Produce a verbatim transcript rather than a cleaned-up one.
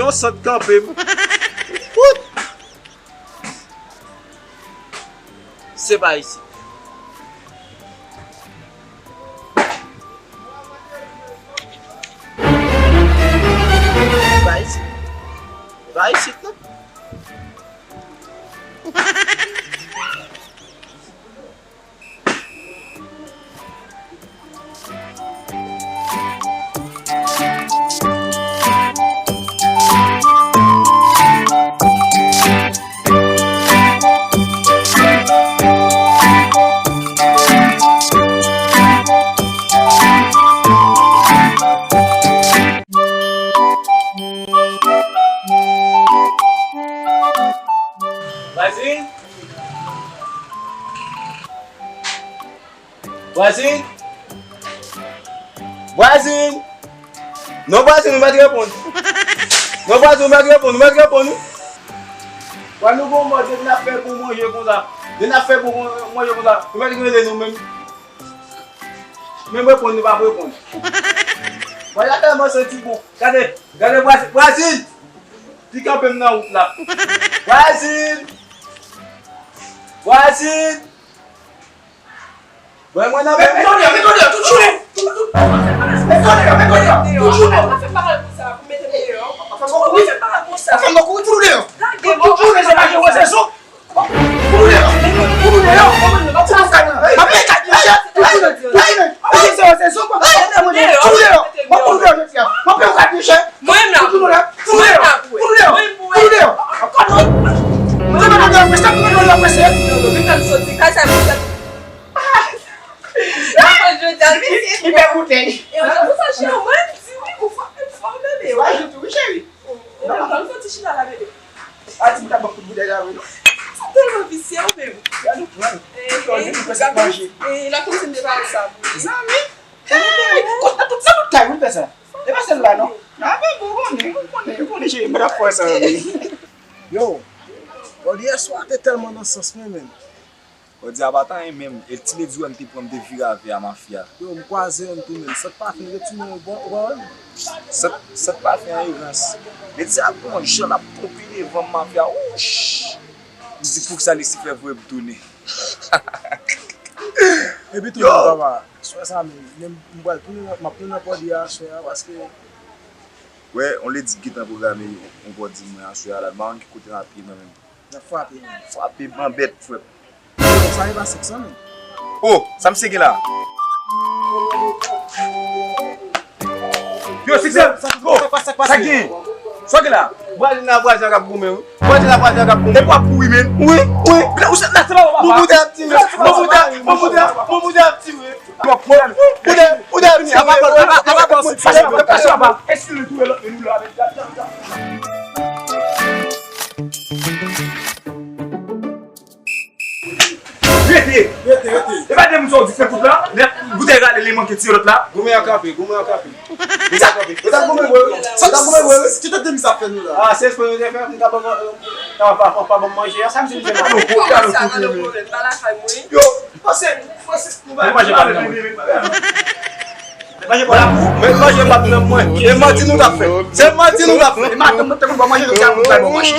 Yon sant kanpe m. Wout! Se pa isit. Se pa isit. Se pa isit, non. Vwazin! Vwazin! Vwazin! Non, vwazin, ou mèt reponn. Non, vwazin, ou mèt reponn, ou mèt reponn, wi. Wè, nou gon mòd, depi n ap fè bon manje konsa, depi n ap fè bon manje konsa, ou mèt rele nou menm. Menm reponn, nou p ap reponn. Vwazin tèlman santi bon. Gade, gade, vwazin, vwazin! Li kanpe m nan wout la. Vwazin! Vwazin! Wè mwen nan men. Mete w deyò, mete w deyò, tout jounen. Mete w deyò, mete w deyò, tout jounen. Pa fè m bagay konsa pou mete m deyò. Pa fè m kouri. Pa fè m kouri, fout ou deyò. Tout jounen se mache wè se sou. Fout ou deyò. Fout ou deyò. Fout ou deyò. Ap peye kay mwen chè. Tout jounen. Tout jounen. Ap peye se wè se sou. Fout ou deyò. Fout ou deyò jodi a. Ap peye kay mwen chè. Mwen menm la pou wè. Mwen menm la pou wè. Mwen pou wè. Mwen pou wè. Mwen pou wè. Mwen pou wè. Mwen pou wè. Mwen pou wè. Mwen pou wè. Li fè boutèy. E ou jan pou sa chè, mwen di wi, ou fò, ou fò tande. Ou ajoute wi, cheri. Ou menm, ou fò ti chita la, bebe. A di m ta ban kout boutèy la, wi, non. Sa tèlman visye, ou menm. Gade, gade. Gade, gade. E, la kòmanse m te pale sa pou li. Zanmi. Hey, kot nan tout, nan tout kay, wi, fè sa. E pa sèl la, non. A, men bon, konnen, konnen, konnen, cheri, mwen ap fè sa, wi. Yo, bon, yè swa te tèlman nan sans mwen, menm. Bòdye a pa ta renmen m, e ti ledi wè m te pran m te vire avè a mafya. Yo, m kwaze yo m tounen l. Sant pafen retounen yo bon, ou pa wè l? Sant, sant pafen an erans. Ledi a gon jan l ap twonpe devan m mafya. Wouch! M di poukisa Lisifè voye m tounen. Epi tou, papa, swè sa menm, menm m pral tounen, m ap tounen nan pòdi a aswè a, paske. Wè, on ledi gentan pwograme yon pòdi mwen aswè a la, m pa konn ki kote l ap ye nan menm. L ap frape menm. Frape m an bèt, frè m. Yo, sa e pa sèks lan menm. Oh, sa misye gen la? Yo, siksè! Oh, sa k gen? Sa w gen la? Vwazin la, vwazin an k ap goumen, wi. Vwazin la, vwazin an k ap goumen. Epi w ap kouri menm. Wi, wi. Bon boutèy ap tire. Bon boutèy, bon boutèy, bon boutèy ap tire. Ou dè, ou dè vini, apa, apa, apa, apa, apa, apa, apa, apa. Eske nou touye lòt men nou la avèk dam, dam, dam. Rete! Rete, rete. E pa de moun sa w di fè kout la, lè boutèy rale li manke tiye lòt la. Goumen an kanpe, goumen an kanpe. Goumen an kanpe. Yo t ap goumen vre wi. Yo t ap goumen vre wi. Ki tante misye ap fè nou la? Ah, se espre yo te fè, m ta ban, ta pa, pa, pa ban m manje. Sa misye di fè la. Yo, m panse, m panse nou pa manje pa nan mwen. Manje pa nan mwen. Men manje pa nan mwen. E manti nou t ap fè. Se manti nou t ap fè. E maten mwen te konn ba manje, nou te ap bay mwen manje.